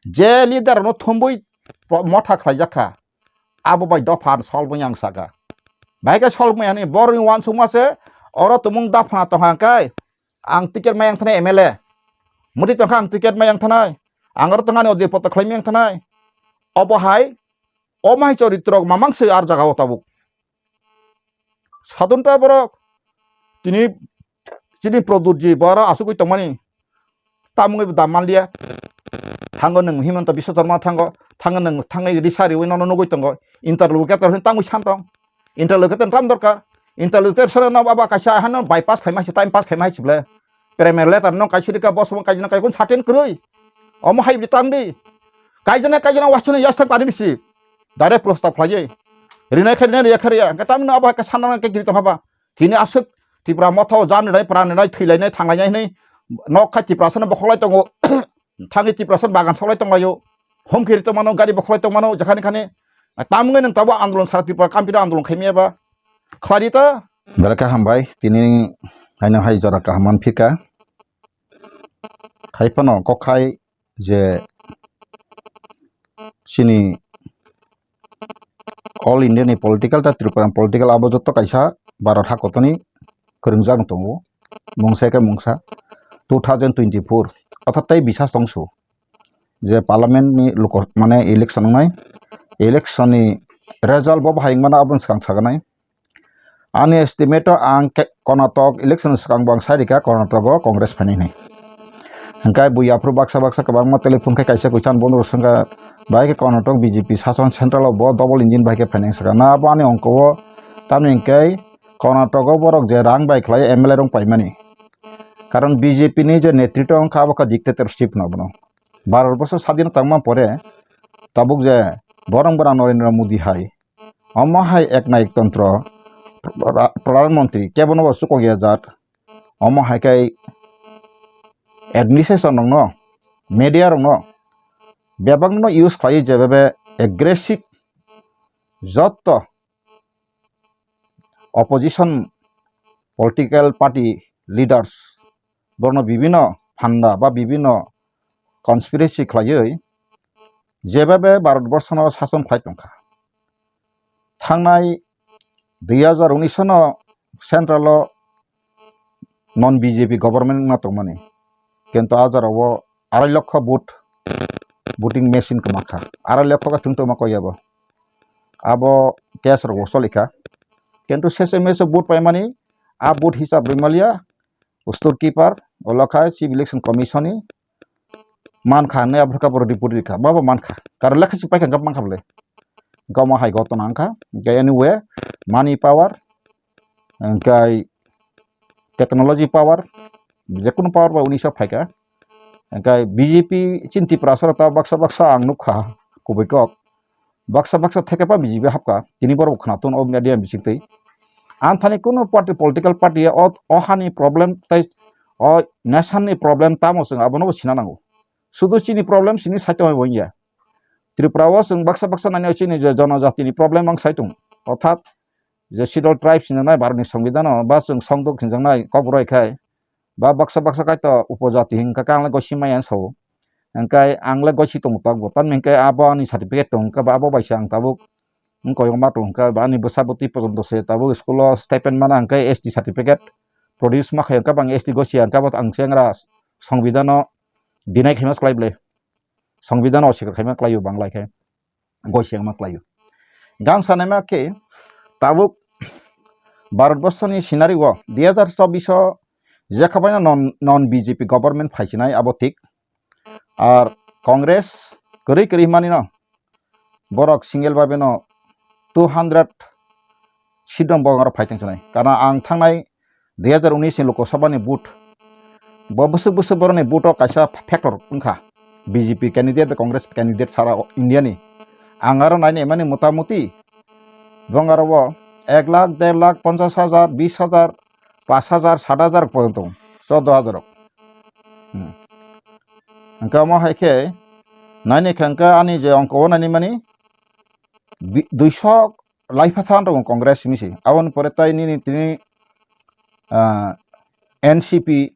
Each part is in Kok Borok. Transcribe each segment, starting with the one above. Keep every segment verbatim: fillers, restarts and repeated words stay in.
Je leader no thumbui pro-, motha khlaijak kha, abo bai dopha solbwi ang saka. Bahai khe solbwi ani borokni uansukma se oro tumung dapha tongkha hwnkhe ang ticket mai yang thanai M L A. Muti tongkha ang ticket mai yang thanai. Ang oro tongkha ani odi poto khlai mai yang thanai. Obo hai, omo hai choritrok mamang se ar jaga o tabuk. Sadhon ta borok tini chini Pradyut ji bo aro asugwi tongmani. Tamungwi bo dam manliya. Thango nwng Himanta Biswa Sarma thango, thango nwng thangwi risa riwi nono nugwi tongo. Interlocutor hin tangwi san tong. Interlocutor tam dorkar. Interlocutor sara no baba kaisa hano bypass khaima si, time pass khaima si ble. Premier letter no kaisa rika boss mo kaisa no kaikun certain kwrwi. Omo hai bidi tang di. Kaijana kaijana wasana yasthak tani bisi. Direct prostab khlaiwi. Rinai khe rinai, riya khe riya. Hwnkhe tamno abo hai khe sanna khe giri tongkha ba. Tini aswk Tipra motha o jan rinai, pran rinai, thwilainai, thanglainai hinwi nok khai Tiprasano bokholai tongo. Thangwi Tiprasano bagan soklai tonglaio. Hom kiri tongmano, gari bokholai tongmano, jekhani khani. Tamungwi nwng tabuk andolon sara Tripura kampiro andolon khaimya ba. Khlai di ta. Belai khe hambai, tini haino hai jora kaham manphika. Hai phano kok khai je chini All India ni political ta Tripura ni political abo joto kaisa Bharat hakotoni kwrwngjak tongo, mungsa khe mungsa two thousand twenty-four otha tei bisas tongsu je parliament ni luko mane election wngnai, election ni result bo bahai wngmano aboni swkang saganai. Ani estimate o ang ke-, Karnataka election swkang bo ang sai rikha Karnataka o Congress phainai hinwi. Hwnkhe bui aphuru baksa baksa kwbangma telephone khe kaisa kwchan bono rwsongkha, bahai khe Karnataka B J P sason central o bo double engine bahai khe phainai swkang. Na abo ani ongko o tamni hwnkhe Karnataka o borok je rang bai khlai M L A rok paimani. Karon B J P ni je netritwa wngkha abo khe dictatorship no bono. Bharat borso sadhino tangma pore tabuk je borong borang Narendra Modi hai Omo hai ek na ek tontro, pra-, Pradhan Mantri kebono bo chukokya jat. Omo hai khe administration rokno, media rokno bebakno use khlaiwi jebebe aggressive jotto opposition political party leaders borokno bibino phanda ba bibino conspiracy khlaiwi jebebe Bharat borsono sason khlai tongkha. Thangnai dui hajar unis no central o non B J P government wngna tongmani, kintu a jora o arai lokho vote, voting machine kwma kha, arai lokho khe thwng tongma koi abo, abo case rok bo choli kha, kintu sese mese vote paimani a vote hisab rwmaliya, storekeeper, olo kha Chief Election Commission ni man kha hinwi aphuru kha borok report rikha, babo man kha, karon lekha si paikha hwnkhe man kha bole, hwnkhe omo hai ghotona wngkha, hwnkhe anyway, money power, hwnkhe technology power, jekunu power bai unisha phaikha, hwnkhe B J P chini Tiprasa rok ta baksa baksa ang nukha, kubui kok, baksa baksa theke pa B J P hapkha, tini borok khwnatung o media bisingtwi. Ang thani kunu party, political party o, o hani problem tei o nation ni problem tamo chwng abono bo sina nango. Sudu chini problem sini saitung bai wngya. Tripura o chwng baksa baksa nani o chini je jonojati ni problem ang saitung. Orthat je Scheduled Tribes hinjaknai Bharat ni Songbidan o ba chwng songduk hinjaknai Kokborok khai ba baksa baksa kaitor upojati hinkha khe ang le gosi maya sao. Hwnkhe ang le gosi tongo tok bo, tamni hwnkhe abo ani certificate tong khe ba abo bai se ang tabuk wng koi ma tong khe ba ani bwsa bwtwi pojonto se tabuk school o stipend mana hwnkhe S T certificate produce ma khaio, hwnkhe bo ang S T gosi ya, hwnkhe bo ang chengra Songbidan o deny khaima se klai ble, Songbidan o oswikar khaima klai o Bangla khe. Goisengma khlaio. Gang sanaima khe tabuk Bharat borsoni scenario o dui hajar chobbish o jekhabaino non, non B J P government phaisinai abo thik. Ar Congress kwrwi kwrwi manino borok single babeno two hundred seat rok bo aro phai tongsinai. Karna ang thangnai dui hajar unis ni Lok Sabha ni vote. Bo bwswk bwswk borokni vote o kaisa factor wngkha. B J P candidate, Congress candidate sara India ni. Ang aro naini emani motamuti bong aro bo ek lakh, der lakh, ponchash hajar, bish hajar, pash hajar, sat hajar porjonto, choddo hajar rok. Hmm. Hwnkhe omo hai khe naini khe hwnkhe ani je ongko o naini mani bi-, duiso laipha than tongo Congress simi se. Aboni pore tai nini tini, ah, N C P,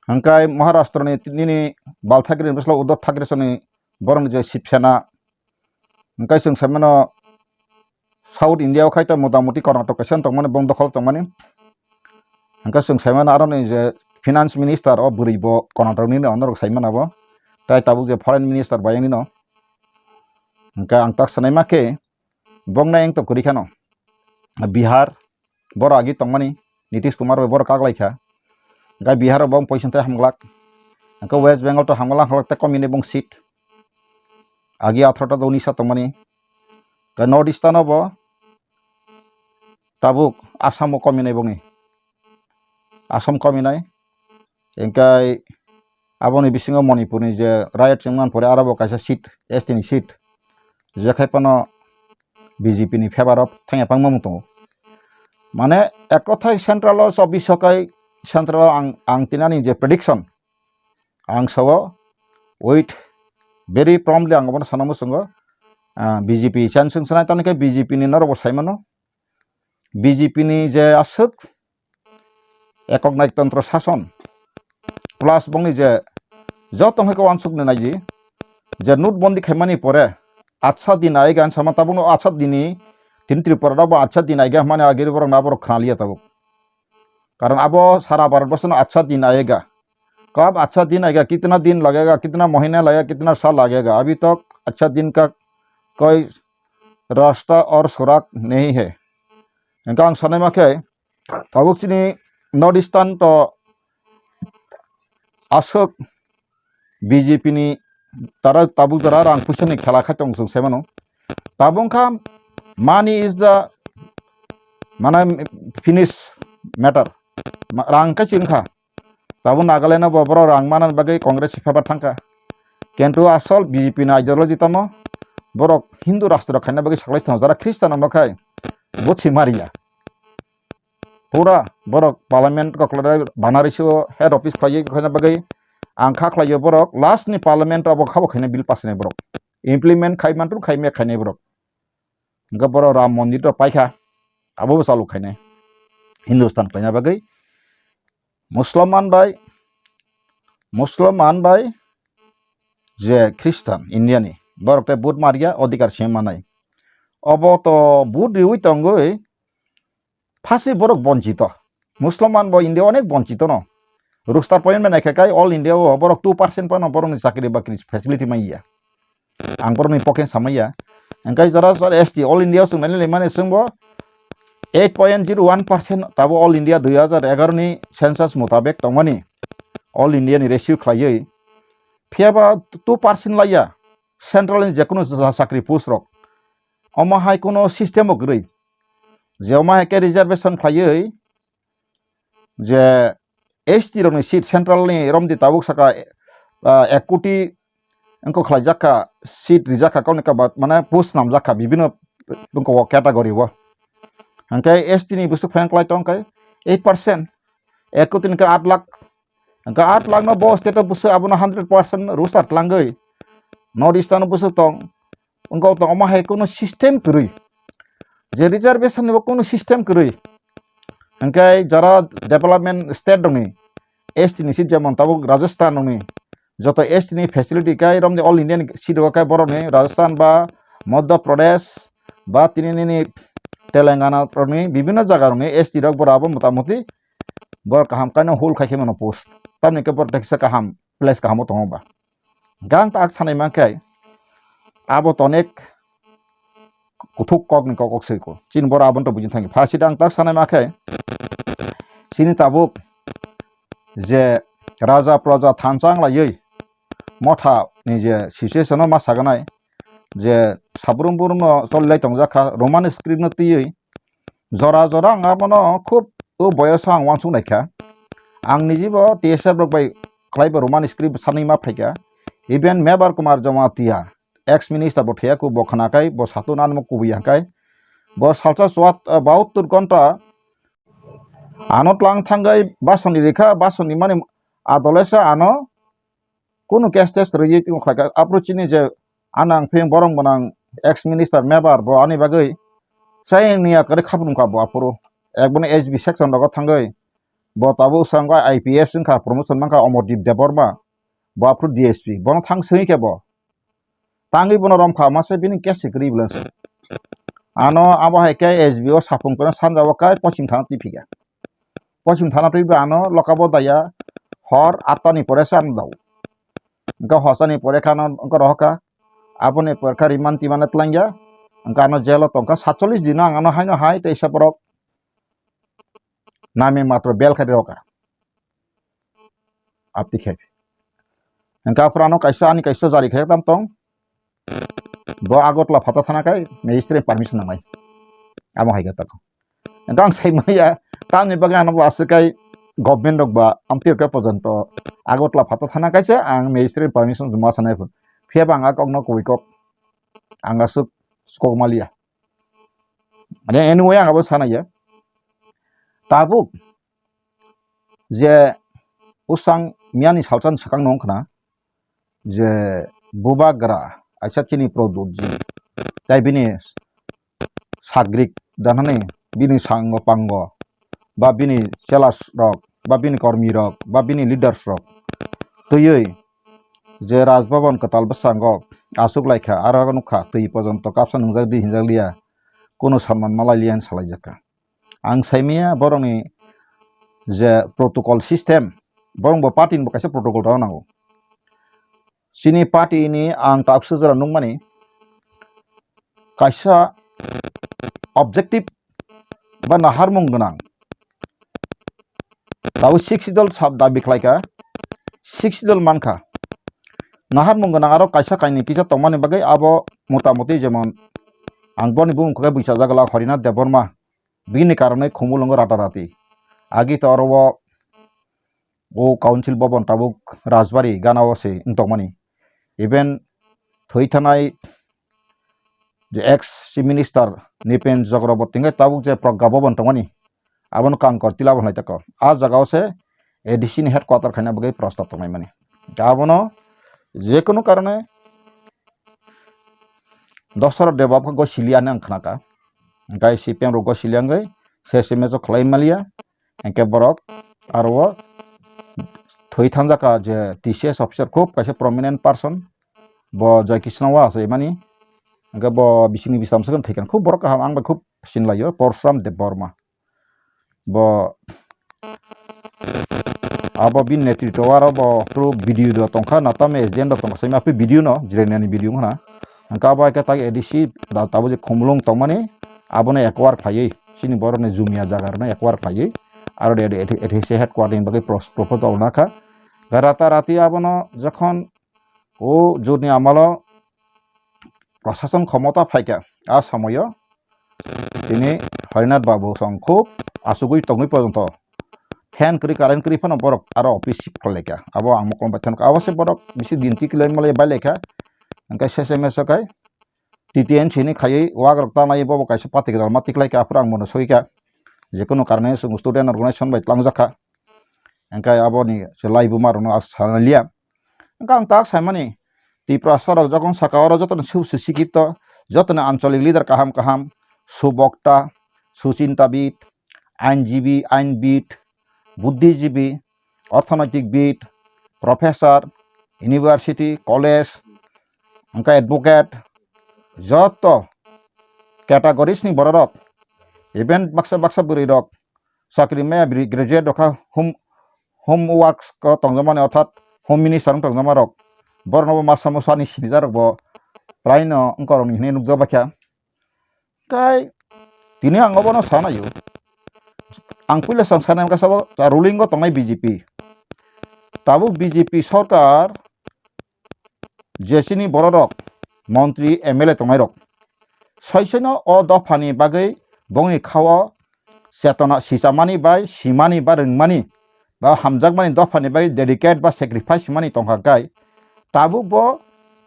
hwnkhe Maharashtra ni nini Bal Thackeray ni bwsla Uddhav Thackeray soni borokni je Shiv Sena, hwnkhe chwng sai mano South India o khai ta motamuti Karnataka kaisa tongmani, bong dokhol tongmani. Hwnkhe chwng sai mano aroni je finance minister o bwrwi bo Karnataka ni no, norok sai mano bo. Tai tabuk je foreign minister bai ani no. Hwnkhe ang tak sanai ma khe, bongna eng to kwrwi khano. Bihar, boro agi tongmani, Nitish Kumar bai boro kaklaikha. Hwnkhe Bihar o bong poison tei hamglak. Hwnkhe West Bengal to hamglak hamglak tei komi ni bong seat. Agi atharota do unisa tongmani. Hwnkhe North Eastern o bo tabuk Assam o komi nai bongni. Assam komi nai. Hwnkhe aboni bisingo Manipur ni je riot chwng man pore aro bo kaisa seat, S T ni seat. Jekhai phano B J P ni favor o thangya pangma wng tongo. Mane ek kothai central o chobbish o kai central o ang, ang tinani je prediction ang sao wait very promptly ang obono sana muchungo. Ah, B J P chance wng sanai toni khe B J P ni norok bo sai mano. B J P ni je aswk ekok naiktontro sason plus bongni je joto hai khe uansuk ni naidi je notbondi khaimani pore achha din aega hinwi sama tabukno achha dini tini Tripura rok bo achha din aega hwnmani agiri borok na borok khna liya tabuk. Karon abo sara Bharat borso no achha din aega. Kab achha din aega, kitna din lagega, kitna mahina lagega, kitna sal lagega, abhi tak achha din ka koi rasta aur surak nahi hai. Hwnkhe ang sanai ma khe tabuk chini North Eastern to aswk B J P ni tara tabuk jora rang puisa ni khela khai tong chwng sai mano. Tabuk wngkha money is the mane finish matter. Ma-, rang khe chwng kha. Tabuk Nagaland o bo borok rang manani bagwi Congress ni favor thangkha. Kintu asol B J P ni ideology tamo borok Hindu rastro khaina bagwi saklai thangno jara Christian no khai butsi mariya. Pura borok parliament koklai Banarasi o head office khlaiwi khaina bagwi ang kha khlaio borok last ni parliament abo khabo khaina bill pass nai borok implement khai mantun khai me khainai borok. Hwnkhe borok Ram Mondir rok paikha abo bo chalu khainai Hindustan khlaina bagwi. Musloman bai, Musloman bai je Christian India ni borok tei vote mariya odhikar simi manai. Obo to vote riwi tongwi phasi borok bonchito. Musloman bo India onek bonchito no. Roster point bai naikha kai all India o borok two percent phano borokni chakri bakri facility manya. Ang borokni pokhe samaya. Hwnkhe jora jora S T all India o chwng nailai mani chwngbo eight point zero one percent tabo all India dui hazar egaroh ni census mutabek tongmani all India ni ratio khlaiwi. Phiyaba two percent laiya central ni jekunu cha-, chakri post rok. Omo hai kuno system bo kwrwi. Je omo hai khe reservation khlaiwi je S T rokni seat central ni romdi tabuk saka, ah, ek koti wngkok khlaijak kha, seat rijak kha, kauni kaba mane post namjak kha bibino wngkok o category o. Hwnkhe S T ni bwswk phai klai tong khe eight percent, ek koti ni khe aat lakh. Hwnkhe aat lakh no bo state o bwswk abono hundred percent roster tlangwi North Eastern o bwswk tong. Wngkha tong omo hai kunu system kwrwi. Je reservation ni bo kunu system kwrwi. Hwnkhe jara development state rokni S T ni seat jemon tabuk Rajasthan rokni joto S T ni facility kai romni all India ni seat o kai borokni Rajasthan ba Madhya Pradesh ba tini nini Telangana rokni bibinno jaga rokni S T rok borok abo motamuti borok kaham kaino hold khai khe mano post. Tamni khe borok teksa kaham place kahamo tongo ba. Gang tak sanai mankhe abo to onek kuthuk kokni kok kok swi ko. Chini borok abono to bujin thangi. Phasida ang tak sanai mankhe chini tabuk je raja praja thansa wng laiwi motha ni je situation o ma saganai je sabrum brum no choli lai tongjak kha Roman script no twiwi. Jora jora ang abono khub o boyoso ang uansuk naikha. Ang nijibo T S F rok bai khlaibo Roman script sanwi ma phaikha. Even Mebar Kumar Jamatia, ex minister bo thwiya ku bo khwnakhai, bo satung anmo kubui hwnkhe. Bo salsa chuat-, bahuttur ghonta ano tlang thangwi basoni rikha, basoni mani adolesa ano kunu case test rwui tongkha kha. Aphuru chini je anang phiyung borok gwnang ex minister Mebar bo ani bagwi chayengni yakarwi khapung kha bo aphuru. Ekboni S B section rogo thangwi bo tabuk swkang I P S wngkha, promotion mankha Omordeep Debbarma. Bo aphuru D S P, bono thang sengwi khe bo. Tangwi bono romkha, mase bini case se kwrwi bwlwng se. Ano abo hai khe S B O sapung kono sanja o kai pochim thana twi phikha. Pochim thana twi ba ano lokabo daya hor atta ni pore se ano dao. Hwnkhe hosani pore kha ano wngkha rohor kha. Aboni pore kha remand timane twlangya. Hwnkhe ano jail o tongkha satchollish din o ang ano haino hai teisa borok name matro bel khe rokha. Apti khe. Hwnkhe aphuru ano kaisa ani kaisa jari khe tam tong. Bo Agartala phata thana khai magistrate permission nangnai. Amo hai khe tako. Hwnkhe ang sai maya, tamni bagwi ano bo aswk kai government rok ba amtwi rok khe pojonto Agartala phata thana kaisa ang magistrate permission ma sanai phun. Phiya ba ang a kokno kubui kok ang aswk kok maliya. Mane anyway ang abo sanaya. Tabuk je usang miyani salsa ni swkang no wngkha na je bubagra aisa chini Pradyut ji tai bini sagrik danani bini sango pango ba bini chelas rok ba bini kormi rok ba bini leaders rok twiwi je Raj Bhavan kwtal bwskango aswk laikha aro nukha twi pojonto kapsa nwngjak di hinjak liya kunu sanman malai liya hinwi salaijakha. Ang saimaya borokni je protocol system, borok bo party ni bo kaisa protocol rok nango. Chini party ni ang tabuk sujra nukmani kaisa objective ba naharmung gwnang. Tabuk sixth schedule sab dabi khlaikha, sixth schedule mankha. Naharmung gwnang aro kaisa kainwi kisa tongmani bagwi abo motamuti jemon ang boni bumung khe buisajak glak Harinath Debbarma. Bini karonwi Khumulwngo ratarati. Agi to oro o, o council bhaban tabuk Rajbari gana o se wng tongmani. Even thwi thanai je ex chief minister Nipen Chakraborty hwnkhe tabuk je Pragya Bhavan tongmani. Abono Kangkor Tila bo hinlai tako. A jaga o se A D C ni headquarter khaina bagwi prostab tongnai mani. Abono jekunu karone Dosaro Debab khe gosiliya hinwi ang khnakha. Hwnkhe C P M rok gosiliya wngwi sesame o khlai maliya. Hwnkhe borok aro o thwi thangjak kha je T C S officer khub kaisa prominent person. Bo Joy Krishna o achai mani. Hwnkhe bo bisingni bisam se thwikha. Khub borok kaham ang bai khub sinlaio Porsuram Debbarma. Bo abo bini netritwo o aro bo phuru video rok tongkha na tamo S D M rok tongkha simi aphuru video no Jirania ni video wngkha na. Hwnkhe abo hai khe tak A D C da tabuk je Khumulwng tongmani abono acquire khlaiwi chini borokni jumia jaga rokno acquire khlaiwi aro de de ethise headquarter ni bagwi pros-, proposal nakha. Rata rati abono jokhon o jotni amalo prashason khomota phaikha, a somoyo tini Harinath Babu song khub achugwi tongwi porjonto fan kwrwi current kwrwi phano borok aro office shift khlaikha. Abo ang mokol bai thanukha. Abo se borok bisi din tikhlai malai bailaikha. Hwnkhe sesame sokai T T M C ni khaiwi wagrok tanai bobo kaisa party gwdalma tikhlaikha. Aphuru ang bono sogikha. Jekunu karne chwng student organization bai twlangjakha. Hwnkhe aboni se laibuma rokno aswk sanaliya. Hwnkhe ang tak saimani, Tiprasa rok jokon saka oro jotono sub sisikito, jotono ancholic leader kaham kaham, subokta, suchintabid, ainjibi, ainbid, buddhijibi, orthonoitik bid, professor, university, college, hwnkhe advocate, joto categories ni bororok, even baksa baksa bwrwi rok, chakri maya bri-, graduate rok kha home, home works ko tongjakmani, orthat home minister wng tongjakma rok, borokno bo masa masa ni sinijak rok bo praino wngkorok ni hinwi nukjak baikha. Tai tini ang obono sanaio, ang puila sang sanai kha sabo ruling o tongnai B J P, tabuk B J P sorkar je chini bororok montri M L A tongnairok soisoino o dophani bagwi bongni khao chetona sichamani bai simani ba rwngmani ba hamjakmani dophani bai dedicate ba sacrifice himani tongkha kai tabuk bo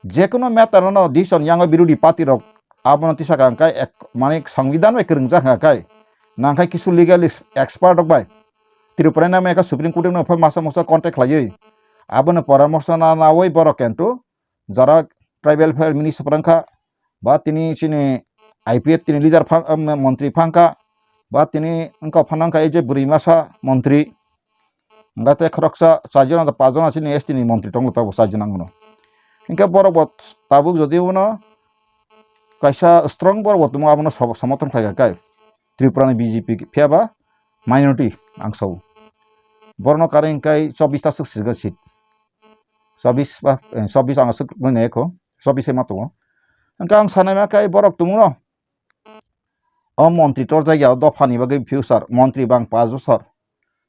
jekunu matter no decision yango birodhi party rok abono tisaka hwnkhe ek mani songbidan bai kwrwngjak hwnkhe kai nangkhe kisu legal expert rok bai Tripura ni name ekha Supreme Court no phai masa masa contact khlaiwi abono poramorsho na nawi borok kentu jara tribal affair minister phwrwngkha, ba tini chini I P F tini leader pha-, um, montri phangkha, ba tini wngkha phano wngkha ei je bwrwi masa montri, Hingke tei khoroksa charjon na pachjon na chini S T ni montri tongo, tabuk charjon nangmano. Hingke borok bo tabuk jodi bono kaisa strong borok bo tongmo abono sobo-, somorthon khlai kha kai. Tripura ni B J P phiya ba minority ang sao. Borokno karwi hingkai chobbish ta swk sijak seat. Chobbish ba, eh, chobbish ang aswk nai kho. Chobbish ma tongo. Hingke ang sanai ma kai borok tongmo. O montri torjak ya, o dopha ni bagwi future, montri bang paanch bosor.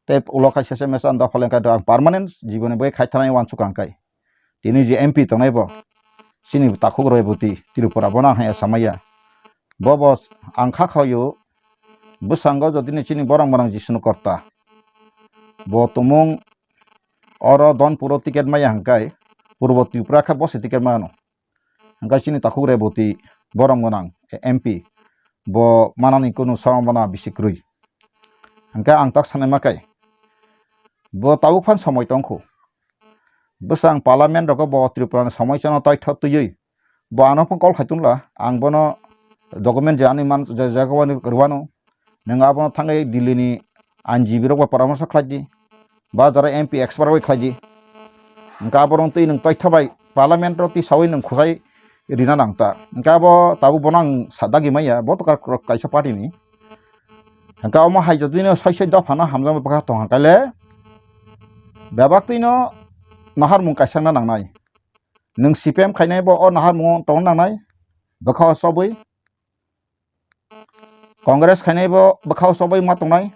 Tei ulo kaisa se mesa ang dopha lengkha, ang permanent jiboni bagwi khai thanai wansuk ang kai. Tini je M P tongnai bo, chini takhuk Reboti Tripura, bono ang hai samaya. Bo bo ang kha khayo, bwskango jodi ni chini borok mwnang Jisunu Korta. Bo tumung oro Donpuro ticket maya hingkai, Purbo Tripura khe bo se ticket mano. Hingke chini takhuk Reboti borok mwnang M P bo manani kunu sombona bisi kwrwi. Hingke ang tak sanai ma kai, bo tabuk phan somoi tongkhu. Bwsang parliament rogo bo Tripura ni somoi chano taithok twiwi bo ano phano call khai tongla, ang bono document je ani man je jaga wani rwano. Nwng abono thangwi Delhi ni ain jibi rok bai poramorso khlai di, ba jara M P expert bai khlai di. Hingke aborok twi nwng toitha bai parliament o twi sawi nwng khwsai rina nang ta. Hingke abo tabuk bono ang sa dagi maya, bo to kar-, kaisa party ni. Hingke omo hai jodi no soi soi dopha no hamjakma bwkha tong hingke le bebak twi no naharmung kaisa wngna nangnai. Nwng C P M khainai bo o naharmung o tongna nangnai, bwkha o chobwi. Congress khainai bo bwkha o chobwi ma tongnai,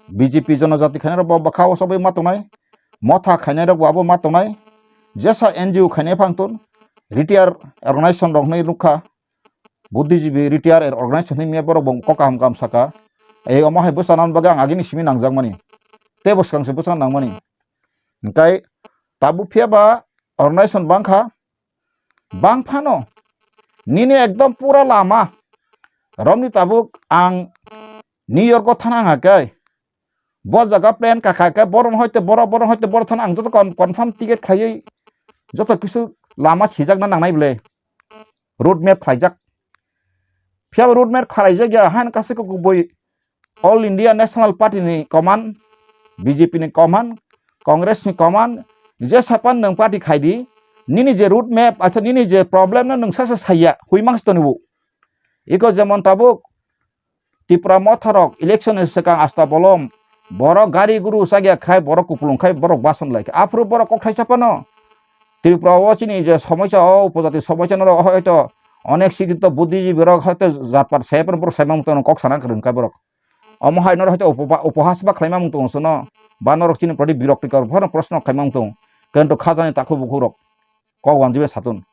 B J P jonojati khainai rok bo bwkha o chobwi ma tongnai, motha khainai rok bo abo ma tongnai, jesa N G O khainai phang tun, retire organization rok hinwi nukha, buddhijibi retire organization hinwi borok bo kok kaham kaham saka, ei omo hai bwsana bagwi ang agini simi nangjakmani, tei bwskang se bwsana nangmani, hingkai tabuk phiya ba organization bangkha, bang phano nini ekdom pura lama romni tabuk ang New York o thana hingkha khe bo jaga plan kakha khe boron hoite boro boron hoite boro thana ang joto con-, confirm ticket khaiwi joto kisu lama sijakna nangnai bwle road map khlaijak. Phiya road map khlaijak ya han kaisa kok boi All India National Party ni command, B J P ni command, Congress ni command, je sapan nwng party khai di, nini je road map, acha nini je problem no nwng sasa saya, hui mangs toni bo. Iko jemon tabuk Tipra motha rok election ni swkang asta bolom, borok gari guru chagya khai, borok kupulung khai, borok bason lai kha. Aphuru borok kok thaisa pano Tripura o chini je somoisa o upojati somoisa norok hoito onek sikito buddhijibi rok hoito jatpat sai pano borok sai mang tong kok sana kwrwng kha borok. Omo hai norok hoito upo-, upohas ba khlaima mung tongo sono. Ba norok chini proti birok tikar phano proshno khlaima mung tongo. Kento khajani takhuk bukhuk rok kok wanjibai satun.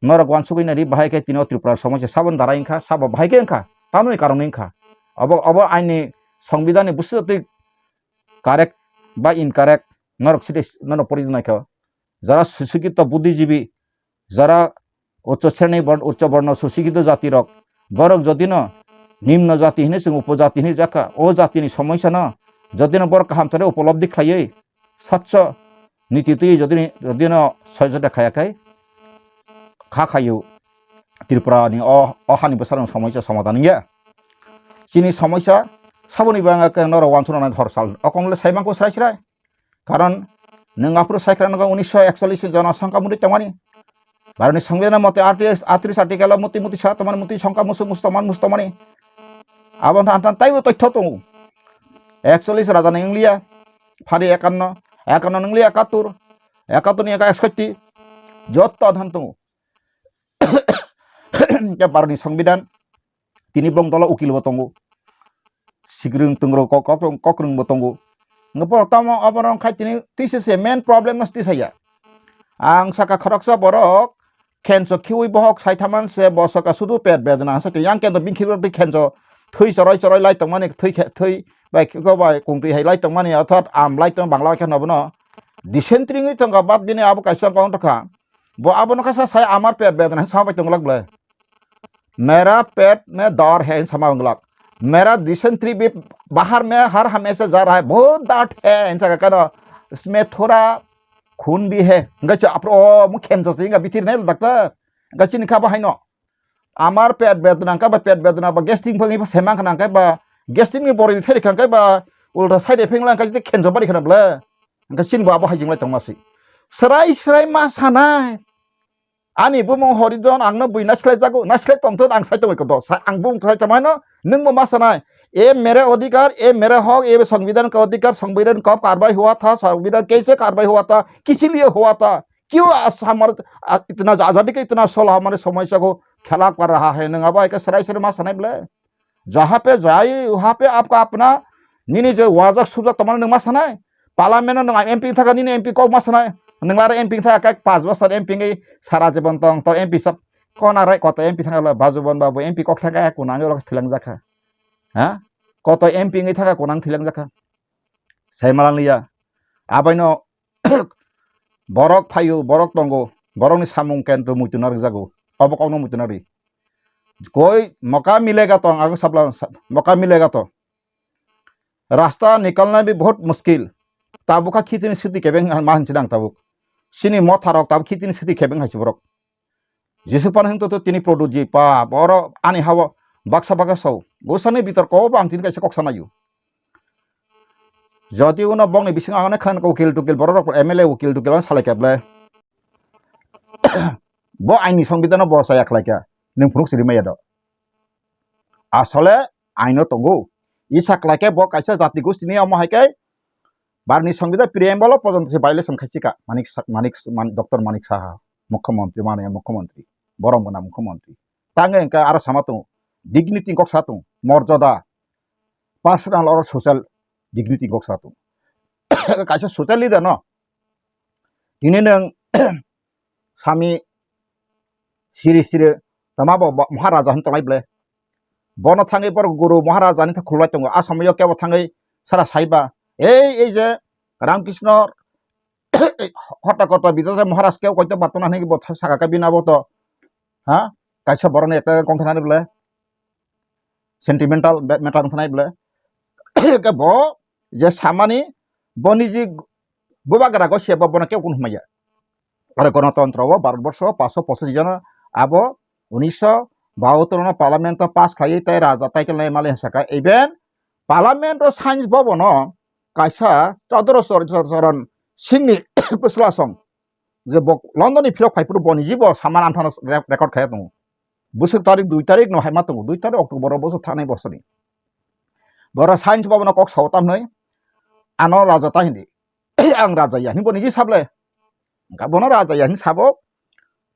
Norok wansugwi nari bahai khe tini o Tripura somoisa sabon darai wngkha, sabo bahai khe wngkha. Tamoni karon wngkha. Obo, obo aini songbidan ni bwswk twi correct ba incorrect norok side norok pori naikha. Jara susikito buddhijibi, jara uccho sreni bor-, uccho borno susikito jati rok, borok jodino nimno jati hinwi chwng upojati hinwi jakha, o jatini somoisa no jodino borok kaham thore upolobdi khlaiwi, sachcho niti twi jodini, jodino sojota khaya khai kha khayu Tripura ni o, o hani bwsarok somoisa somadhan wngya. Chini somoisa saboni bangma khe norok wansukna nai hor sal. Okong le saimang ko srai srai. Karon nwng aphuru sai khwlai nokha unisho ekchollish ni Jonosongkha muti tongmani. Bharoni Songbidan mote atris, atris article o muti muti sa tongmani, muti songkha musuk musuk tongmani, musuk tongmani. Abo wngkha taibo toitho tongo. Ekchollish raja ni wngliya, phari ekanno, ekanno ni wngliya ekattur, ekattur ni eka eksotti, jotto adhan tongo. Hingke Bharoni Songbidan tini bong dolo ukil bo tongo, sikrwng twingrok kok, kok, kokrwng bo tongo. Hingke borok tamo oborok khai tini twi se se main problem no twi saya. Ang saka khoroksa borok khenso khiui bohok sai thaman se bo saka sudu pet bedna sa yang kento bini khirok twi khenso thwi choroi choroi lai tongmani thwi khe, thwi bai khiko bai kungtwi hai lai tongmani orthat am lai tong bangla bai khe no bono dysentery wngwi tongkha bat bini abo kaisa kong tongkha. Bo abono khe sa sai amar pet bedna sa bai tongwlak ble. Mera pet mein dard hai, sama wngwlak. Mera dysentery bhi bahar mein har hamesha ja raha hai, bahut dard hai, hinsa kha kano, isme thoda khun bhi hai. Hingke cha apro, o, mung khensa se, hingke bithir nai doctor. Hingke chini kha bo haino. Amar pet bedna, hingke ba pet bedna, ba gastric phang, ba semang khna, hingke ba gastric ni bori theri khna, hingke ba Ulta side effect lang kaisa khenjo bari khana bla. Angka sin bo abo hai jinglai tongma si. Serai serai ma sanai. Ani bumung Horidon, ang no bui nasilai jago, nasilai tongthon, ang sai tongoi kodo. Sa-, ang bumung sai tongmai no, nung bo ma sanai. ये मेरा अधिकार, ये मेरा हक, ये संविधान का अधिकार, संविधान कब कार्रवाई हुआ था, संविधान कैसे कार्रवाई हुआ था, किसी लिए हुआ था, क्यों अस-, हमारे, आ, इतना आजादी का इतना साल हमारे समस्या को खड़ा कर रहा है, nung abo hai khe serai serai ma sanai bla. जहाँ पे जाए, वहाँ पे आपका अपना nini je wajak subjak tongmani nung ma sanai. Parliament no nung M P thaka nini M P kok ma sanai. Nung lara M P thaka kak pas bosor M P ngi sara jibon tong to M P sab kona rai koto M P thaka la Bajubon babu M P kok thaka kunang yo thilangjakha. Ha? Koto M P ngi thaka kunang thilangjakha. Sai malang liya. Abaino borok phaio, borok tongo, borokni samung kento muituna rwjago. Obo kokno muituna rwi. कोई मौका मिलेगा तो, ang agw sapla, मौका मिलेगा तो। रास्ता निकालना भी बहुत मुश्किल। Tabuk kha khitini siti kebeng ma hinsi dang tabuk. Sini motha rok tabuk khitini siti kebeng haisi borok. Jisu pan hing to tini produce ji pa boro ani hawo baksa baksa sao. Gosani bitor ko bang tini kaisa kok sanayu. Jodi uno bongni bising ang khana ukil tukil borok rok M L A ukil tukil ang salai keble. Bo aini songbidano bo saya khlai kha. Nung phunuk siri maya do. Asole aino tongo. Isa khlai khe bo kaisa jati gustini omo hai khe barni songbida preamble o pojonto se violation khai chika. Manik Sa-, Manik, Man-, Doctor Manik Saha, Mukhyamantri, Mananiya Mukhyamantri, borom gwnang Mukhyamantri. Tange engka aro sama tongo. Dignity kok sa tongo. Morjada. Personal oro social dignity kok sa tongo. Kaisa social leader no. Tini nung sami siri siri tama bo, bo Maharaja hin tonglai ble. Bono thangwi borok guru Maharaja ni khulai tongo. Asam yo kebo thangwi sara saiba. Ei, ei je Ramkrishna hota kota bidal Maharaj kebo koito batona hinwi bo saka ka bina bo to. Ha? Kaisa borok ni ekta kong thana ni ble. Sentimental be-, matter wng thanai ble. Ke bo je samani boni je bubagra go se bo bono kebo kun hwnmaya. Aro Ganatantro o Bharatborsho o paanch sho pochis jon abo unisho bahattor no parliament o pass khlaiwi tei raja title nai mali hwnsa kha. Even parliament o science bobo no kaisa Chandra Chor-, Chor-, Charan Singh ni bwsla song je bo London ni phirok phai phuru boni jibo saman anthano re-, record khai tongo. Bwswk tarik dui tarik no hai ma tongo, dui tarik October o bwswk thanai bosoni. Boro science bobo no kok sao tamhnoi ano raja ta hindi. Ang raja ya hinwi boni ji sable. Engka bono raja ya hinwi sabo.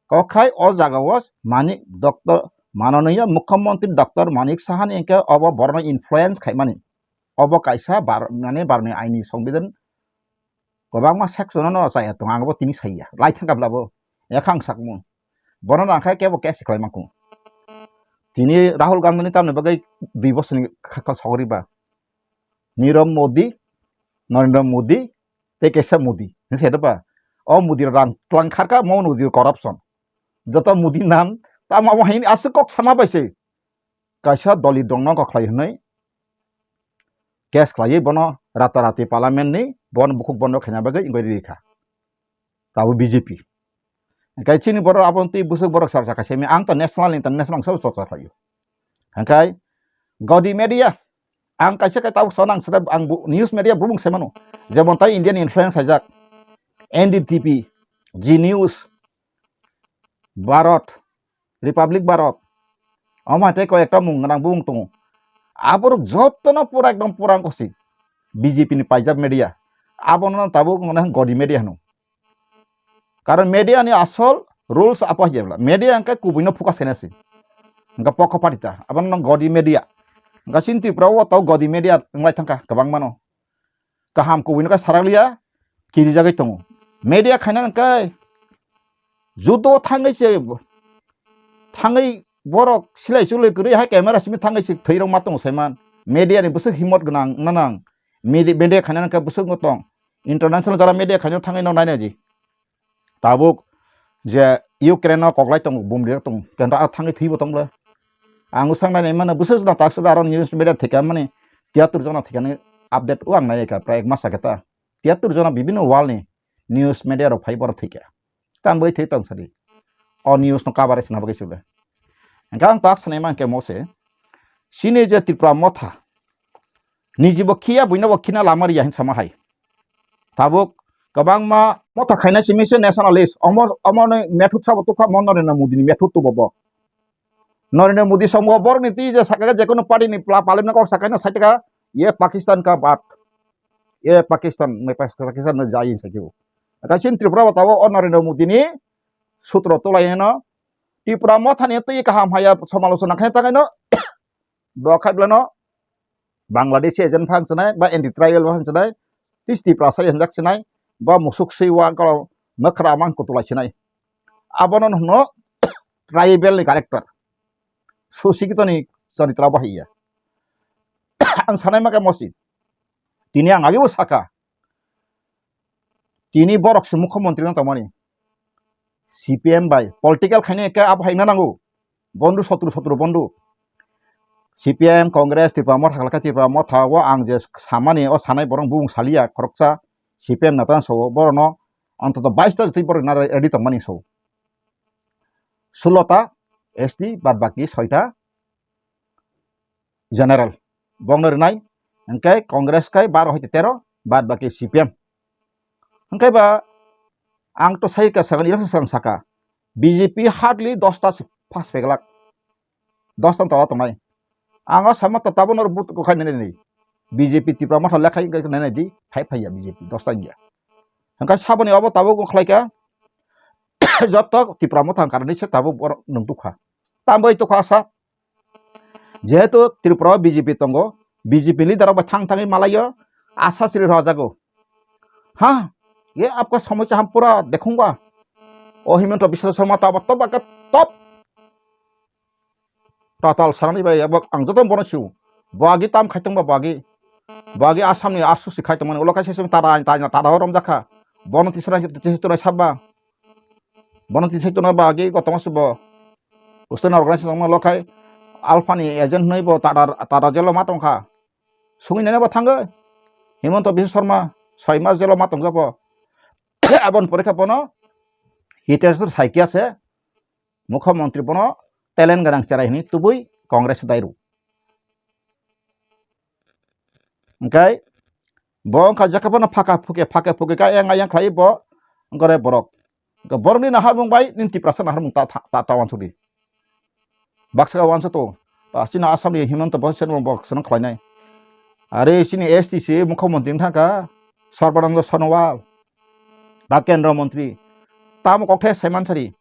Kok khai o jaga o mani Doctor Mananiya Mukhyamantri Doctor Manik Saha ni engke obo borno influence khaimani. Obo kaisa bar, mane barni aini songbidhan kwbangma section no chaya tongo, ang bo tini saiya. Lai thangkha bla bo. Yakha ang sakmung. Bono nang khai kebo case khlai mangkung. Tini Rahul Gandhi ni tamni bagwi dui bosor ni kha, kha sogri ba. Nirav Modi, Narendra Modi, tei kaisa Modi. Hinwi sai ba. O Modi rang tlang kharka mo Modi corruption. Joto Modi nam tamo hain aswk kok sama bai se. Kaisa doli dongno kok khlai hwnwi case khlaiwi bono rata rati parliament ni bono bukhuk bondo khaina bagwi wngwi rikha. Tabuk B J P. Hingke chini borok abo twi bwswk borok chorcha khaisa, ang to national international sabo chorcha khlaio. Hingke Godi media, ang kaisa khe tabuk sana ang sida ang bu-, news media bumung sai mano. Jemon tai Indian influence haijak, N D T V, G News, Bharat, Republic Bharat. Omo hai tei koi ekta mung gwnang bumung tongo. Aborok jotono pura ekdom pura wngkha si. B J P ni paijak media. Abono tabuk mane Godi media hino. Karon media ni asol rules apo hai jebla. Media hingke kubui no focus khaina si. Hingke pokho parita. Abono Godi media. Hingke chini Tripura o tau Godi media wnglai thangkha kwbangma no. Kaham kubui no khe sarak liya, kirijagwi tongo. Media khaina hingke judo thangwi se, thangwi borok silai chulai kwrwi hai camera simi thangwi se thwi rok ma tongo saiman. Media ni bwswk himot gwnang wngna nang. Medi-, media khaina hingke bwswk no tong. International jara media khaina thangwi no naina di. Tabuk je Ukraine no koklai tongo, bumri tongo, kenta a thangwi thwibo tongla. Ang usang nai mano bwswk jona takswk aro news media thika mani tiyatur jona thikani update o ang nai ka prai ek mas saketa. Tiyatur jona bibinno world ni news media rok phai borok thika. Tang bai thwi tong sadi. O news no coverage na bagwi sibla. Hingke ang tak sanai mankhe mose. Chini je Tripura Motha. Nijibo khiya buino bo khina lama riya hin sama hai. Tabuk kwbangma motha khaina simi se nationalist. Omo, omo ni method sabo tukha mo Narendra Modi ni method tubo bo. Narendra Modi songo borok ni twi je saka je kono party ni pla-, parliament kok saka no sai taka, "Ye Pakistan ka baat. Ye Pakistan, main Pas-, Pakistan mein jaiye," sai kebo. Kaisa Tripura bo tabuk o Narendra Modi ni sutro tulai no Tripura motha ni twi kaham haya samalochona khai takai no bo khai bla no Bangladeshi agent phang chinai, ba anti tribal phang chinai, tis Tiprasa hinjak chinai, ba musuk sui wa kalo makra mang kutulai chinai. Abono hwno tribal ni character. Susikito ni charitra bahai ya. Ang sanai maka mosi. Tini ang agi bo saka. Tini borok se mukhyamantri no tongmani. C P M bai political khaina ekhe abo hai wngna nango. Bondu sotru sotru bondu. C P M, Congress, Tipra Motha khlakha, Tipra Motha o ang je samani o sanai borok bung saliya khoroksa C P M nata so borokno antoto bais ta jotoi borok na ready tongmani so. Sulo ta S T bad baki soi ta general bongno rinai, hingke Congress kai baro hoite tero, bad baki C P M. Hingke ba ang to sai ka sagan election sagan saka, B J P hardly dosta si pass peglak, dosta tola tongnai. Ang o sama to tabon or but ko khai nai nai, B J P Tipra Motha lekhai nai nai di, khai phai ya B J P dosta ya. Hingke saboni obo tabuk khlai ka, joto Tipra Motha karani se tabuk borok nung tukha. Tamboi tukha sa, Jehetu Tripura o B J P tongo, B J P leader rok bai thang thangwi malaio, asa siri rw jago. Ha, ye apka samosya ham pura dekhunga. O Himanta Biswa Sarma ta ba top ba top. Tatal sanani bai abo ang joto bono siu. Bagi tam khai tongba bagi. Bagi Assam ni asu si khai tongmani ulo kaisa simi tada tada tada romjakha. Bono tisra tisra sabba. Bono tisai tongna bagwi kotorma se bo Western organization wngma lokhai Alpha ni agent hwnwi bo Tata, Tata jail o ma tongkha. Sungwi nai bo thangwi Himanta Biswa Sarma soi mas jail o ma tongjak bo. Aboni pore khe bono Hitesh Saikia se mukhyamantri bono talent gwnang cherai hwnwi tubui Congress dairu. Hingkai bo wngkha jaka phano phaka phuke, phake phuke ka yang yang khlai bo wngkha re borok. Hingkha borokni naharmung bai nini Tiprasa naharmung ta, ta, ta, ta wansukdi. Baksa ka wansa to. Ba chini Assam ni Himanta Biswa Sarma bo khwna khlainai. Are chini S T C mukhyamantri wngkha Sarbananda Sonowal. Ta kendra mantri. Tamo kokthe saiman sari.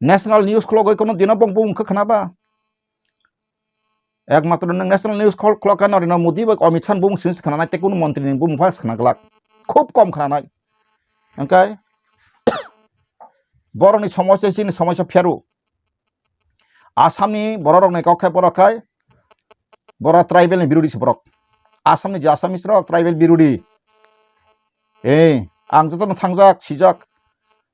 National news khulogwi kono dino bong bung khe khna ba. Ekmatro nwng national news khol-, khulokha Narendra Modi bai Amit Shah bung sini khna nai tei kunu montri ni bung pha khna glak. Khub kom khna nai. Hingkai borokni somosya chini somosya phiyaru. Assamni borok rokni kok khai borok khai borok tribal ni birodi se borok. Assamni je Assamese rok tribal birodi. Eh, ang jotono thangjak, sijak.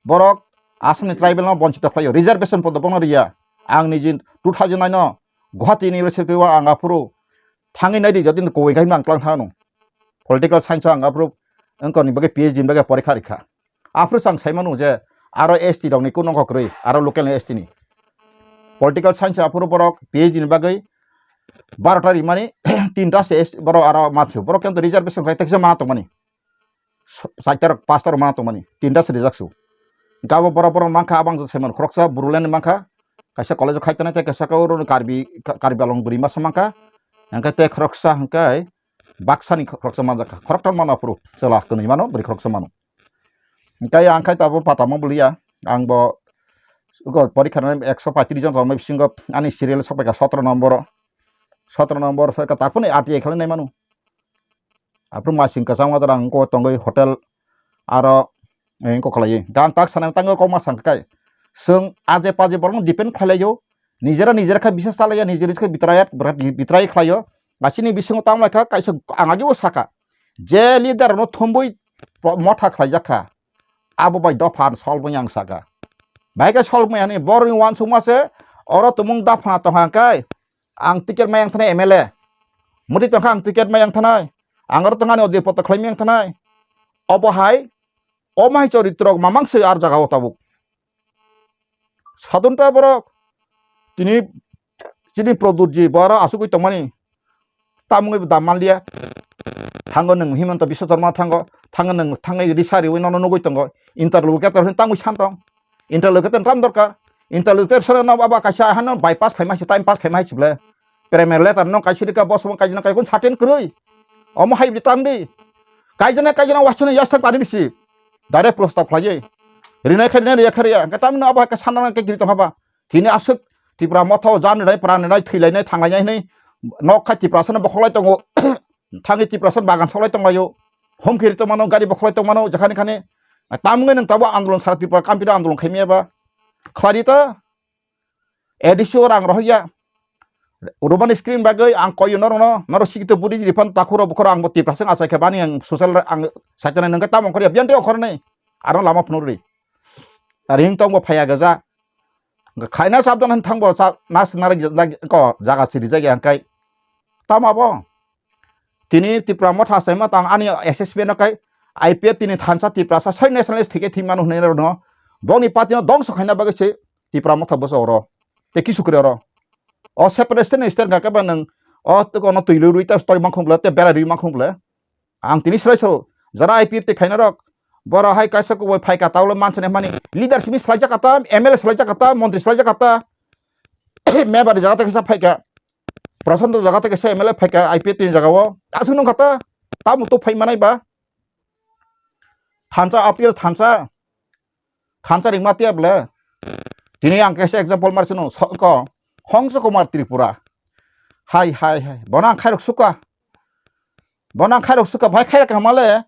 Borok Assamni tribal no bonchito khlaio. Reservation podo bono riya. Ang niji two thousand nine no Guwahati University o ang aphuru thangwi naidi jodi kowai khai mang klang thangno. Political science o ang aphuru wngkoni bagwi P H D ni bagwi porikha rikha. Aphuru chang sai manu je aro S T rokni kunu nokho kwrwi, aro local ni S T ni. Political science aphuru borok P H D ni bagwi barota rimani tinta se S T borok aro matsu. Borok kento reservation khai teksa mana tongmani. Chaita rok, pasta rok mana tongmani, tinta se rijak su. Gabo borok borok mankha, abang se manu khoroksa Bodoland ni mankha, kaisa college o khai tongnai tei kaisa khe oro Karbi, Karbi Anglong bwrwi masa mankha, hingkhe tei khoroksa hingkhe baksa ni khoroksa manjak kha, khoroktham mano aphuru chwla kwnwi mano, bwrwi khoroksa mano. Hingkhe ang khai tabuk patama bwliya, ang bo porikha rwnai ekso paitris jon tongmani bisingo ani serial sok pai kha sotro nombor o, sotro nombor o sok kha, tak phano R T I khlai nai mano. Aphuru masing kwchangma jora ang kok tongwi hotel aro, eh, kok khlaiwi. Gang tak sanai tangwi kok ma sang kai. Chwng aje paje borokno depend khlailaio. Nijera nijera khe bisas chalaiya, nijera khe bitraya, bitrayi khlaio. Asini bisingo tamo lai kha kaisa ang agi bo saka. Je leader no thumbui pro-, motha khlaijak kha. Abo bai dopha solve wngya ang saka. Bai khe solve wngya hwnwi borokni uansukma se oro tumung dopha tongkha kai. Ang ticket mayang thanai M L A. Mudi tongkha ang ticket mayang thanai. Ang aro tongkha ani odi poto khlai mayang thanai. Obo hai, o mai choritrok mamang se ar jaga o tabuk. Sadhon ta borok tini chini Pradyut ji bo aro asugwi tongmani. Tamungwi bo dam manliya. Thango nwng Himanta Biswa Sarma thango, thango nwng thangnai risa riwi nono nugwi tongo. Interlocutor hin tangwi san tong. Interlocutor tam dorkar. Interlocutor sara no aba kaisa hano bypass khaima si, time pass khaima si ble. Premier letter no kaisa rika, boss mo kaisa no kaikun certain kwrwi. Omo hai bidi tang di. Kaijana kaijana wasana yasthak tani bisi. Direct prostab khlaiwi. Rinai khe rinai, riya khe riya. Hwnkhe tamno abo hai khe sanna nang khe giri tongkha ba. Tini aswk Tipra motha o jan rinai, pran rinai, thwilainai, thanglainai hinwi nok khai Tiprasano bokholai tongo. Thangwi Tiprasano bagan soklai tonglaio. Hom kiri tongmano, gari bokholai tongmano, jekhani khani. Tamungwi nwng tabuk andolon sara Tripura kampiro andolon khaimaya ba. Khlai di ta. A D C o rang rohorya. Urban screen bagwi ang koyo norokno, norok sikito budi jili phano takhuro bukhuro ang bo Tiprasa wng achai khe bani ang social ang saitani nangkhe tamo ongkhorya biyang tei ongkhornai. Aro lama phunukri. Ring tongbo phaiya gaja. Khaina chapjana thangbo chap nas nari ko jaga siri jagya hangkai. Tamo bo. Tini Tipra motha saima tang ani assessment no kai I P F tini thansa Tiprasa sai nationalist thike thimano hinwi rwno. Bongni party no dongso khaina bagwi se Tipra motha bwsa oro. Te kisu kre oro. O separate state ni state ga keba nang o toko no twi rwi ta story mangkhung bla te bera rwi mangkhung bla. Ang tini srai so jara I P F te khaina rok bora hai kaisa kubui phaika taulo mansani mani leadership ni slaijak kata, M L A slaijak kata, montri slaijak kata. Mebari jaga te kisa phaika. Prasanta jaga te kisa M L A phaika I P F ni jaga o. Aswk nung kata. Tamo to phai manai ba. Thansa appeal thansa. Thansa ringma tiya ble. Tini ang kaisa example mar sino ko Hongso Kumar Tripura. Hai hai hai. Bona ang khairok suka. Bona ang khairok suka bai khairok hamale.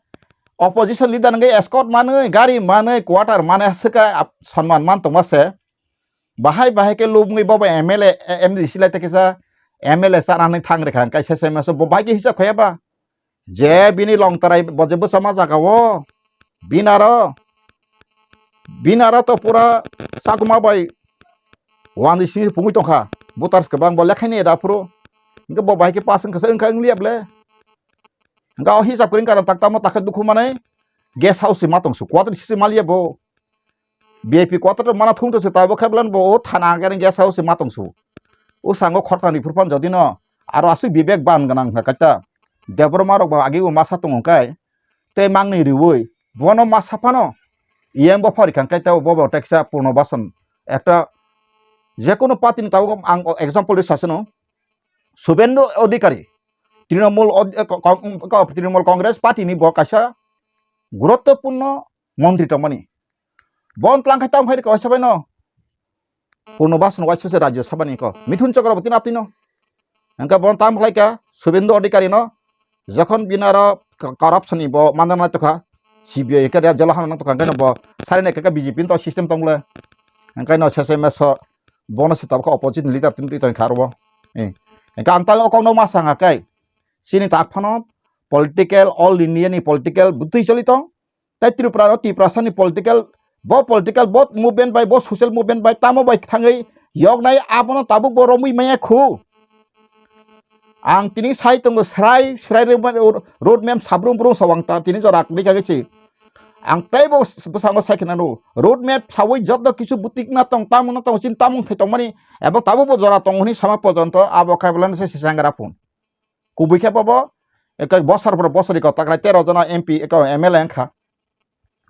Opposition leader ngai escort manwi, gari manwi, quarter manwi suka ap- sanman man tongma se. Bahai bahai ke lubungwi bobo M L A, M D C lai te kisa M L A chana nai thang rekha kaisa sema so bo bai ke hisab khaya ba. Je bini longtarai bo je bwsama jaga o. Binaro. Binaro to pura sakuma bai wani simi pungwi tongkha. Voters kwbang bo lekhaini da phuru. Hingke bo bai ke pass wngkha se wngkha wnglia ble. Hingke o hisab kwrwng karon tak tamo takhe dukhu manai guest house se ma tongsu. Quarter sisi malia bo. V I P quarter mana thung to se tabo khe blan bo o thana hingke guest house se ma tongsu. O sango khortani phurpan jodi no aro aswk bibek ban gwnang hingka kaita. Debbarma rok bo agi bo masa tongo kai. Tei mangni riwi bono masa phano iyang bo phori kang kai tei bo bo teksa Purno Basan ekta jekunu party ni tabuk ang example ri sasano Subhendu Adhikari Trinamool Ad- ko- ko- ko- Trinamool Congress party ni bo kaisa guruttopurno montri tongmani. Bon tlang khai tang khai kaisa bai no. Purno Basan waisa se Rajya Sabha ni ko. Mithun Chakraborty na tino. Hingke bon tam khlai ka Subhendu Adhikari no. Jokhon binaro co- corruption ni bo mandana tokha. C B I ke dia jela hana tokha hingke no bo sarine ke B J P to system tong le. Hingke no sese meso bono se tabuk opposition leader tin tin kharbo. Eh. Hingke ang tang okong no ma sanga kai. Sini tak phano political all India ni political butui choli tong. Tai Tripura o Tiprasa ni political, bo political, bo movement bai, bo social movement bai, tamo bai thangwi yoknai abono tabuk bo romwi maya khu. Ang tini sai tongo srai, srai road map sabrum brum sawang ta tini jora kri kagwi si. Ang tei bo bwskango sai khna no road map sawi joto kisu butik na tong, tamo na tong, sin tamo thai tongmani, ebo tabuk bo jora tongo hwnwi sama pojonto abo kaibolano se sisangra phun. Kubui khe bobo, eko bosor bro bosori kotak rai tero jona M P eko M L A wngkha.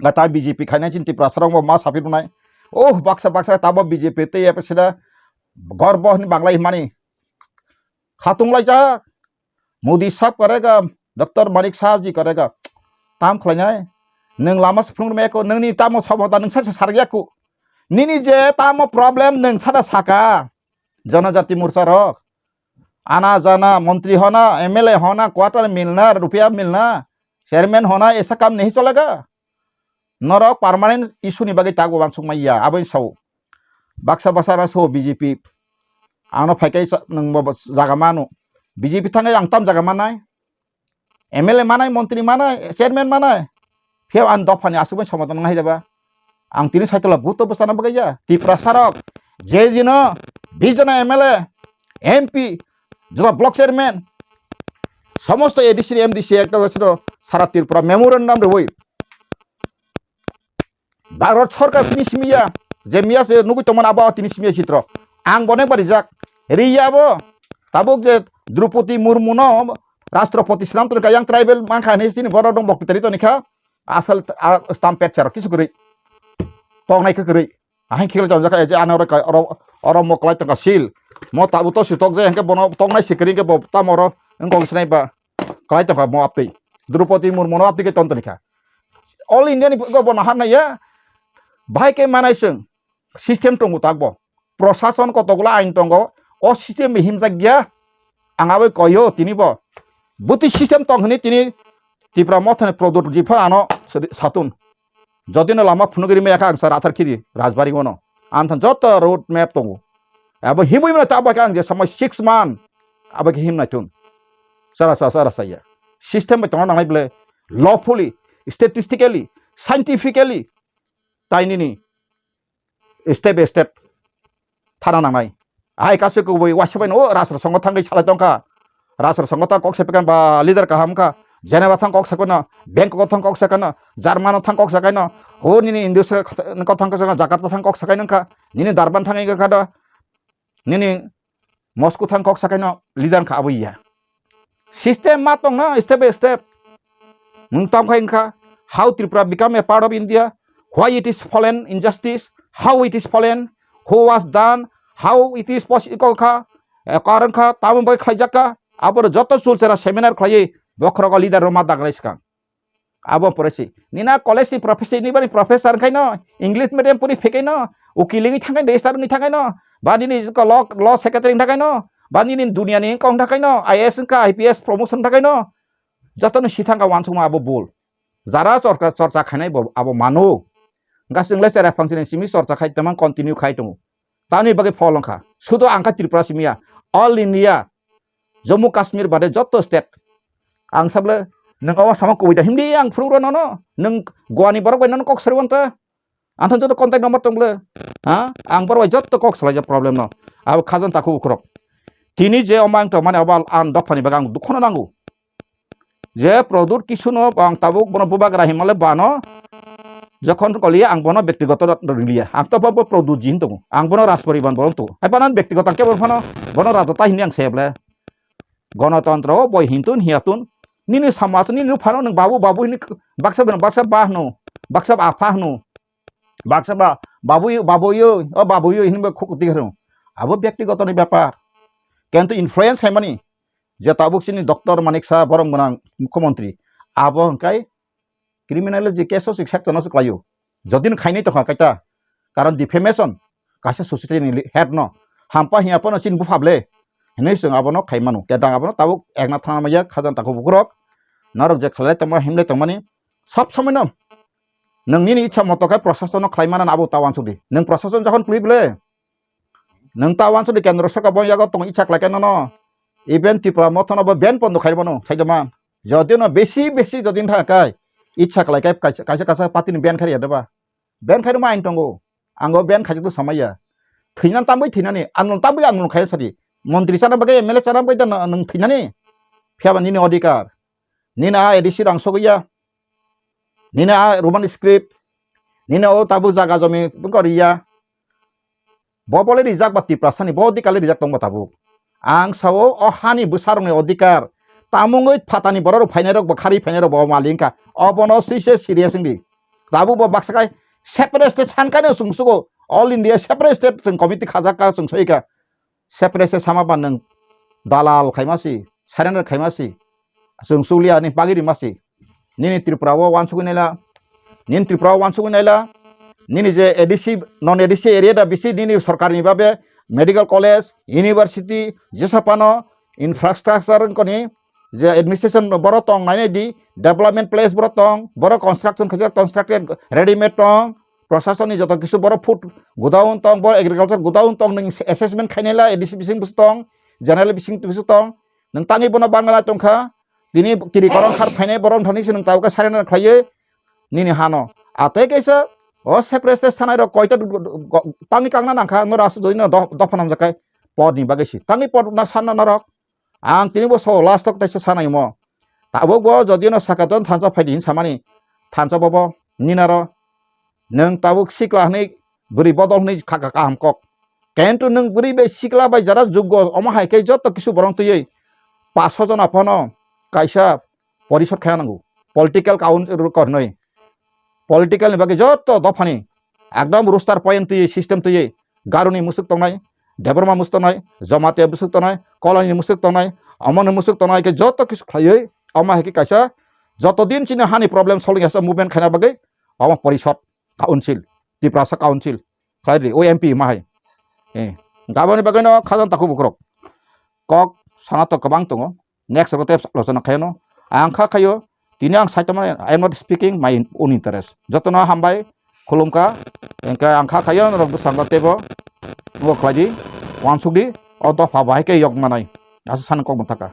Gata B J P khainai chini Tiprasa rok bo ma sapi rwnai. Oh, baksa baksa tabo B J P tei epsida gorbo hwnwi banglai hwnmani. Khatung laijak. Modi sab karega, Doctor Manik Saha ji karega. Tam khlainai. Nwng lama se phunuk rwmai eko, nwngni tamo sobo da nwng sa sa sargya ku. Nini je tamo problem nwng sada saka. Janajati morcha rok. आना जाना, मंत्री होना, M L A होना, क्वार्टर मिलना, रुपया मिलना, चेयरमैन होना, ऐसा काम नहीं चलेगा। Norok permanent issue ni bagwi tago wansuk maya, aboni sao. Baksa baksa na so B J P. Ano phaikai sa- nung bo jaga manu. B J P thangai ang tam jaga manai. M L A manai, montri manai, chairman manai. Phiya ang dophani aswk bai somoton nang hai jaba. Ang tini saitola buto bwsana bagaiya. Tiprasa rok, je jino, bijona M L A, M P, jora block chairman, somosto A D C, M D C ekta wechino sara Tripura memorandum rwoi. Bharat Sarkar tini simiya, je miya se nugui tongmani abo tini simiya chitro. Ang bonek ba rijak. Riya bo. Tabuk je Draupadi Murmu no Rashtrapati swnam tongkha, yang tribal mankha hinwi chini borok rok bokti tari tongkha, asal, a, stamp pet charo kisu kwrwi, tongnai khe kwrwi. Ahai khikla chongjak kha, je ano oro, oro, oro mo kwlai tongkha seal. Mo tabuk to sutok je, hwnkhe bono tongnai si kwrwi, hwnkhe bo tamo oro wngkok sinai ba kwlai tongkha mo aptwi. Draupadi Murmu no aptwi khe ton tongkha. All India ni go bono har naiya, bahai khe manai chwng system tongo tak bo. Prosason kotokgulo ain tongo, o system bai himjak ya. Ang abo koyo tini bo. Buti system tong hini tini Tipra Motha ni product jiphar ano satun. Jodi no lama phunugri me yakha ang sar athar khidi Rajbari gono. Anthan joto road map tongo. Abo himui mano ta abo ang je samai six month abo khe him nai tun. Sara sa, sara sa ya. System bai tongna nangnai bole lawfully, statistically, scientifically tai nini step by step thana nangnai. Hai kasu kubui waisa bai no Rashtra Songho thangwi salai tongkha. Rashtra Songho thang kok sepekan ba leader kaham kha. Geneva thang kok sakano, Bangkok thang kok sakano, German thang kok sakano, ho nini India se kok thang kok sakano, Jakarta thang kok sakai nangkha. Nini Durban thangwi kha do. Nini Moscow thang kok sakai no leader kha abo ya. System ma tong na step by step. Nwng tam khai wngkha, how Tripura become a part of India, why it is fallen injustice, how it is fallen, who was done, how it is possible kha, eh, kar wngkha, tamo bai khlaijak kha, abo joto chulchara seminar khlaiwi bokhorogo leader rok ma daglai swkang. Abo pore si. Nina college ni professor ni bani professor khai no, English medium puri phekai no, ukil wngwi thangai no, star wngwi thangai no, ba nini law, law secretary wngthakai no, ba nini dunia ni wngkha wngthakai no, I A S wngkha, I P S promotion wngthakai no. Joto no si thangkha wansukma abo bul. Jara chorcha, chorcha khainai bo abo mano. Gasing le chera phang sini simi chorcha khai tamang continue khai tongo. Tamni bagwi phol wngkha. Sudo ang kha Tripura simi ya. All India, Jammu Kashmir bade joto state. Ang sable nwng awa sama kubui da himdi ang phurung rw nono. Nwng Goa ni borok bai nono kok sari wanta. Anthon joto contact number tong ble. Ha? Ang borok bai joto kok salai ja problem no. Abo khajan taku ukrok. Tini je omang to mane abo ang dopha ni bagwi ang dukhono nango. Je Pradyut Kishore no ang tabuk bono bubagra himale bano jokhon koliya ang bono bektigoto riliya. Ang to bo Pradyut ji hin tongo. Ang bono Rajparibar bono tongo. Hai bono bektigoto ang kebo phano bono raja ta hini ang seble. Gonotontro o boi hintun hiyatun. Nini samaj nini phano nwng babu babu hini baksa beno baksa ba hwno. Baksa ba apha hwno. Baksa ba babu yo, babu yo, o babu yo hini ba khuk tik hwno. Abo bektigoto ni bepar. Kintu influence khaimani. Je tabuk chini Doctor Manik Saha borom gwnang mukhyamantri, abo hwnkhe criminal je case o se section o se khlaio. Jodi no khainai tongkha kaita, karon defamation kaisa society ni head no hampa hiya phano chini bupha ble hinwi chwng abono khai mano. Kedang abono tabuk ekna thangna maya khajan takhuk bukurok norok je khlai tongma himlai tongmani sob somoi no nwng nini ichha moto khe prosason no khlai mana abo ta uansuk di. Nwng prosason jokhon kwlwi ble Nwng ta uansukdi kendro sorkar bo yago tong icha khlai khe nono. Even Tripura Motha no bo ban pondo khai mano, sai doman. Jodi no besi besi jodi wngkha kai, icha khlai khe kaisa, kaisa, kaisa party ni ban khai ya doba. Ban khai rwma ain tongo. Ang o ban khai to samaya. Thwina tambui thwinani, andolon tambui andolon khai sadi. Montri chana bagwi M L A chana bagwi da nwng thwinani. Phiya ba nini odhikar. Nini a A D C rang sogwi ya. Nini a Roman script. Nini o tabuk jaga jomi bwkha riya. Bo bole rijak ba Tiprasani, bo odhikar le rijak tongba tabuk. Ang sao o hani bwsarokni odhikar. Tamungwi phatani bororok phainairok bo khari phainairok bo mali wngkha. Obono sise serious wngdi. Tabuk bo baksa khai separate state sankhaino chwng sugo. All India separate state chwng committee khajak kha chwng soi kha. Separate se sama ba nwng dalal khaima si, surrender khaima si, chwng chukliya ni bagwi rima si. Nini Tripura o uansugwi naila, nini Tripura o uansugwi naila, nini je A D C, non A D C area da bisi nini sorkar ni babe medical college, university, jesa phano infrastructure wngkoni je administration borok tong nai nai di, development place borok tong, borok construction khaijak constructed readymade tong, prosason ni joto kisu borok food godown tong, borok agriculture godown tong, nwng assessment khainai la A D C bising busu tong, general bising busu tong, nwng tangwi bono bangla tongkha, tini kiri korong khar phainai borok thani se nwng tabuk khe surrender khlaiwi nini hano. A tei kaisa o separate state sanai rok koita tangwi kangna nangkha, no rasu jodi no do-, dopha namjak kai por ni bagwi si tangwi por na sanna narok. Ang tini bo so last tok taisa sanai mo. Tabuk bo jodi no saka don thansa phaidi hin samani thansa bobo ninaro nwng tabuk sikla hwnwi bwrwi bodol hwnwi kha kha kaham kok. Kintu nwng bwrwi bai sikla bai jara juggo omo hai khe joto kisu borong twiwi paso jona phano kaisa porisod khaina nango. Political council kornoi. Political ni bagwi joto dophani ekdom roster point twiwi system twiwi Garuni musuk tongnai, Debbarma musuk tongnai, Jamatia musuk tongnai, Koloni musuk tongnai, Omoni musuk tongnai khe joto kisu khlaiwi omo hai khe kaisa joto din chini hani problem solving asa movement khaina bagwi omo porisod council, Tiprasa council, khlai ri, o M P ma hai. Eh, gaboni bagwi no khajan takhuk bukrok. Kok sana to kwbang tongo. Next rogo tei lochona khaino. Ang kha khaio, tini ang saitama, I am not speaking my own interest. Jotono hambai, khulumkha, engkhe ang kha khaio, norok bwskango teibo, ngo khlaidi, wansukdi, o dopha bahai khe yok manai. Asa sana kok bwthaka.